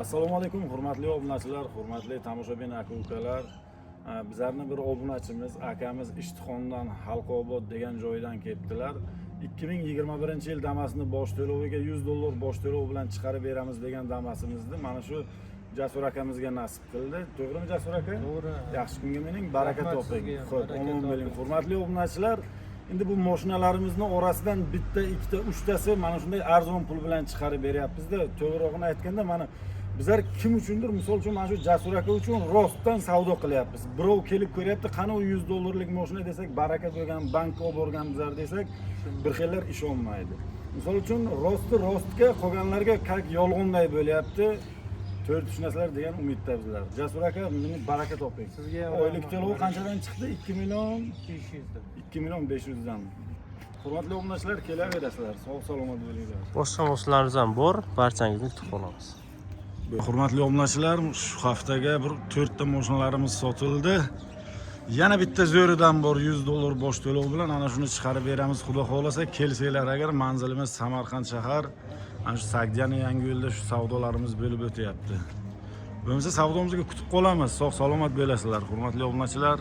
Assalomu alaykum, hurmatli obunachilar, hurmatli tomoshabin aka ukalar. Bizlarni bir obunachimiz, akamiz Ishtixondan, Xalqobod degan joydan kelibdilar. 2021 yil Damasini bosh to'loviga, 100 dollar bosh to'lov bilan chiqarib beramiz degan Damasimizni mana shu Jasur akamizga nasib qildi. To'g'rimi, Jasur aka? To'g'ri. Yaxshi kunga mining, baraka Rahmat toping. sizga ham, Xo'p, baraka omon bo'ling. toping. Hurmatli obunachilar, endi bu mashinalarimizni orasidan bitta, ikkita, uchtasi mana shunday arzon pul bilan chiqarib beryapmizda. To'g'rirog'ini aytganda, mana bizlar kim uchundir, misol uchun, mana shu Jasur aka uchun rostdan savdo qilyapmiz. Birov kelib ko'ryapti, qani u 100 dollarlik mashina desak, baraka bo'lgan, bankka olib borgan bizlar desak, bir xillar ishonmaydi. Misol uchun, rosti rostga, qolganlarga как yolg'onday bo'lyapti. To'g'ri tushunasizlar degan umidda bizlar. Jasur aka, meni baraka toping. Sizga ham Oylik rahmat. to'lovi qanchadan chiqdi? 2 million 500 dan. 2 million 500 dan. Hurmatli obunachilar, kelaverasizlar. Sog' salomat bo'linglar. Boshqa mashinalarimiz ham bor, barchangizni kutib qolamiz. Hurmatli obunachilar, shu haftaga bir to'rtta mashinalarimiz sotildi. Yana bitta zo'ridan bor, 100 dollar bosh to'lov bilan, ana shuni chiqarib beramiz, xudo xohlasa. Kelsanglar agar, manzilimiz Samarqand shahar, ana shu Sagdiyani yangi yo'lda shu savdolarimiz bo'lib o'tyapti. Bo'lmasa, savdomizga kutib qolamiz. Sog' salomat bo'lasizlar, hurmatli obunachilar.